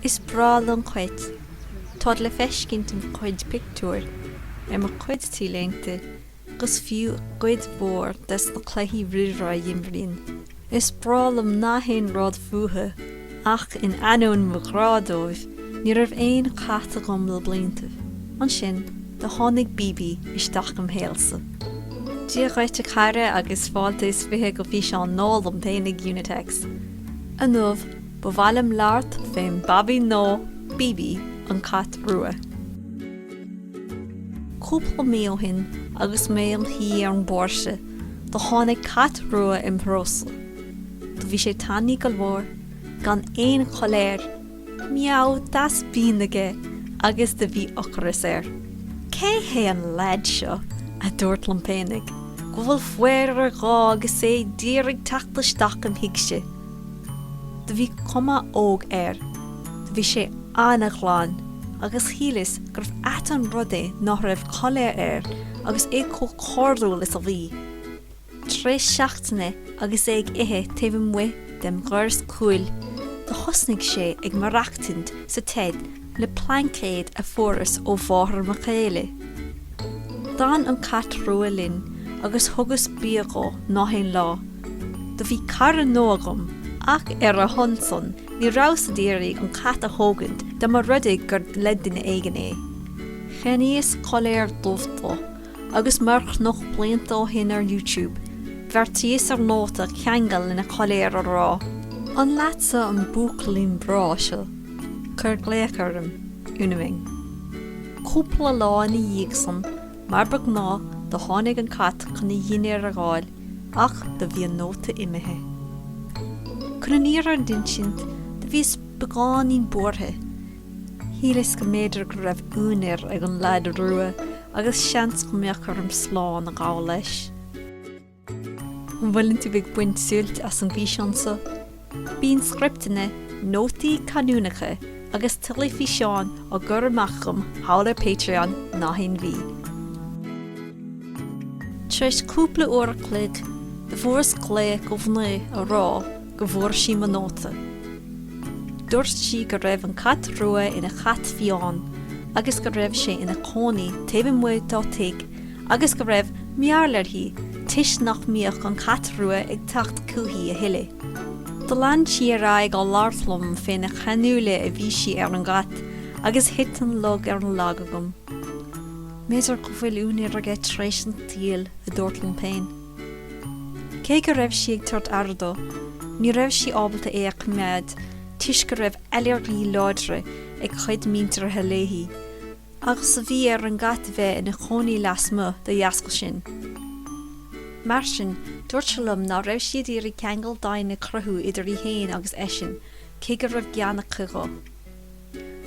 Is breá liom cait. Táid le feiscint im chuid pictiúr, ar mo chuid T-léinte, 'gus fiú i gcuid mhór des na cluichí ridire a dh'imrínn. Is breá liom nach aon rud fúthu, ach in ainneoin mo ghrá dóibh, ní raibh aon chat agam le bliantaibh. Ansin, do tháinig Bíbí isteach im shaolsa. Dia dhuit a chara agus fáilte is 20 go físeán nua liom féinig Unitex. Inniu, ba mhaith liom labhairt fén babaí nua, Bíbí, an cat rua. Cúpla mí ó shin agus mé im shuí ar an bpóirse, do tháinig cat rua im threosa. Do bhí sé tanaí go leor, gan aon choiléar, meow deas binn aige agus do bhí ocras air. Cé hé an leaid seo, a dúrt liom féinig, go bhfuil faobhar ar a dhá agus é d'iarraidh teacht isteach im thighse? Do bhí cuma óg air, do bhí sé ana-ghlan agus shíleas gurbh ait an rud é ná raibh coiléar air agus é chomh cairdiúil is a bhí. Tar éis seachtaine agus é ag ithe taobh amuigh dem dhoras cúil, do thosnaigh sé ag maireachtaint sa tseid le plaincéad a fuaireas ó mháthair mo chéile. D'fhan an cat rua linn agus thugas bia dhó nach aon lá. Do bhí cara nua agam ach ar a shon san ní rabhas ad iarraidh an cat a thógaint dá mba rud é gur le duine éigin é. Cheannaíos coiléar dubh dó agus mar chonac blianta ó shin ar YouTube, bheartaíos ar nóta a cheangal lena choiléar a rá, An leatsa an buachaillín breá seo? Cuir glaoch orm, Úna-Minh. Cúpla lá ina dhiaidh san, mar ba ghnáth, do tháinig an cat chun a dhinnéar a dh'fháil, ach do bhí an nóta imithe. Chun an fhírinne d'insint, do bhíos beagáinín buartha. Shíleas go mb'fhéidir go raibh úinéir ag an leaid rua agus seans go mbeadh orm slán a ghabháil leis. An bhfuileann tú ag baint suilt as an bhfíseán seo? Bíonn scripteanna, nótaí canúnacha agus tuilleadh físeán á gcur amach agam thall ar Patreon nach aon mhí. Tar éis cúpla uair a chloig, do fuaireas glaoch ó mhnaoi a rá go bhfuair sí mo nóta. Dúirt sí go raibh an cat rua ina chat fiáin agus go raibh sé ina chónaí taobh amuigh dá tigh agus go raibh mearbhall uirthi toisc nach mbíodh an cat rua ag teacht chúichi a thuilleadh. Do lean sí ar aghaidh á labhairt liom féna cheanúla a bhí sí ar an gcat agus thit an lug ar an lag agam. B'fhéidir go bhfuil úinéir aige tar éis an tsaoil, a dúrt liom féin. Cé go raibh sí ag tabhairt aire dó, ní raibh sí ábalta é a choimeád toisc go raibh ailléirgí láidre ag cuid muinteartha léi, agus bhí ar an gcat bheith ina chónaí lasmuigh dá dheasca sin. Mar sin, dúirt sí liom ná raibh sí ag iarraidh ceangal daingean a chruthú idir í féin agus eisean, cé go raibh gean aici dhó.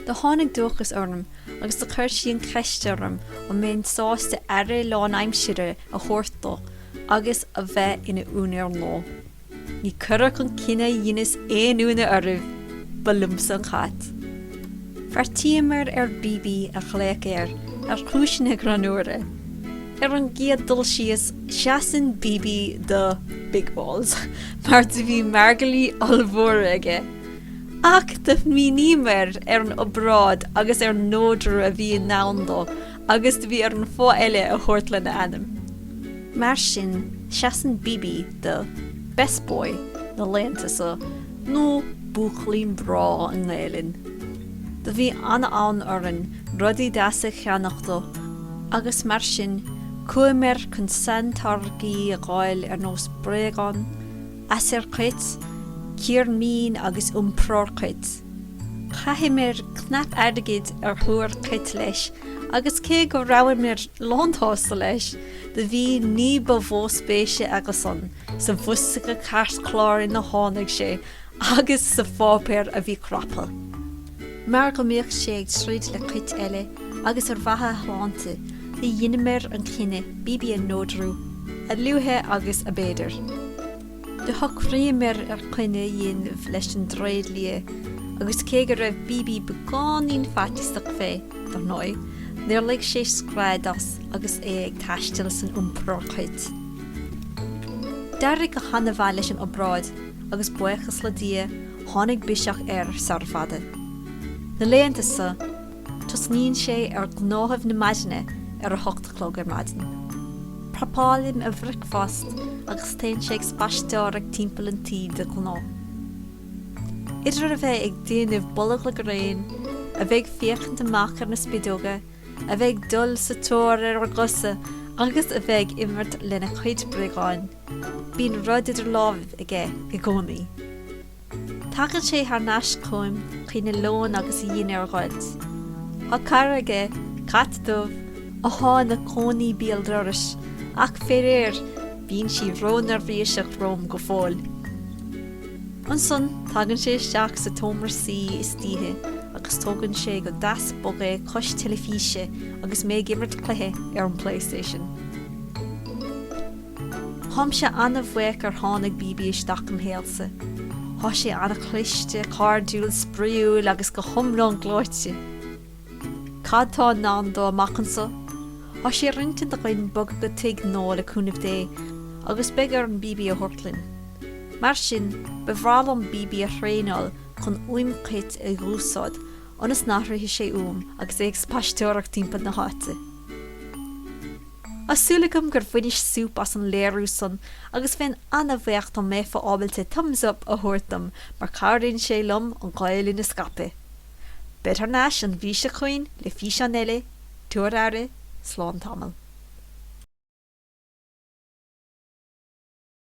Do tháinig dóchas orm agus do chuir sí an cheist orm an mbeinn sásta aire lánaimsire a thabhairt dó agus a bheith ina úinéir nua. Ní chuirfeadh an cinneadh a dheineas aon ionadh oraibh, ba liomsa an cat. Bheartaíomar ar Bíbí a ghlaoch air ar chúiseanna greannmhara. Ar an gcéad dul síos, seasann Bíbí do Big Balls mar do bhí margaillí ollmhóra aige. Ach do smaoiníomar ar an obráid agus ar an neodrú a bhí i ndán dó agus do bhí orainn fáth eile a thabhairt lena ainm. Mar sin, seasann Bíbí do Best Boy na laethanta so, nó Buachaillín Breá i nGaelainn. Do bhí ana-fhonn orainn rudaí deasa a cheannach dó agus mar sin chuamar chun saintáirgí a dh'fháil ar nós bréagán, Easair chait, cíor mín agus iompróir cait. Chaitheamar cnap airgid ar thuar cait leis agus cé go rabhamar lánsásta leis, do bhí ní ba mhó spéise aigesan sa bhosca cairtchláir ina tháinig sé agus sa pháipéar a bhí craptha. Mar go mbíodh sé ag troid le cait eile agus ar mhaithe a shláinte, do dheineamar an cinneadh Bíbí a neodrú a luaithe agus ab fhéidir. Do shocraíomar ar choinne a dhéanamh leis an dtréidlia agus cé go raibh Bíbí beagáinín faitíosach fé, dar ndóigh, níor lig sé scread as agus é ag taisteal san iompróir cait. D'éirigh go hana-mhaith leis an obráid agus buíochas le Dia, tháinig biseach air sara fada. Na laethanta so, tosnaíonn sé ar ghnáthaimh na maidine ar a hocht a chlog ar maidin. Prapálaim a bhricfeasta agus téann sé ag spaisteoireacht timpeall an tí de ghnáth. Idir a bheith ag déanamh bolg le gréin, a bheith ag féachaint amach ar na spideoga, a bheith ag dul sa tóir ar a gcosa agus a bheith ag imirt lena chuid bréagáin, bíonn rud idir lámhaibh aige i gcónaí. Tagann sé thar n-ais chugam chun a lóin agus a dhinnéar a dh'fháilt. Thá cara aige, cat dubh, athá ina cónaí béal dorais, ach faraor, bíonn sí ró-neirbhíseach romham go fóill. Ansan, tagann sé isteach sa tseomra suí istoíche agus tógann sé go deas bog é cois teilifíse agus mé ag imirt cluiche ar an PlayStation. Tháimse ana-bhuíoch gur tháinig Bíbí isteach im shaolsa. Thá sé ana-chliste, cairdiúil, spraíúil agus go hiomlán gleoite. Cad tá i ndán dó amach anso? Thá sé ar intinn againn bogadh go tigh nua le cúnamh Dé agus beidh orainn Bíbí a thabhairt linn. Mar sin, ba bhreá liom Bíbí a thraenáil chun úim chait a dh'úsáid ionas nach rithfidh sé uaim agus é ag spaisteoireacht timpeall na háite. Tá súil agam gur bhainis súp as an léiriú san agus bheinn ana-bhuíoch dá mbeifeá ábalta thumbs up a thabhairt dom mar cabhraíonn sé liom an Ghaelainn a scaipeadh. Bead thar n-ais an mhí seo chugainn le físeán eile, tabhair aire, slán tamall.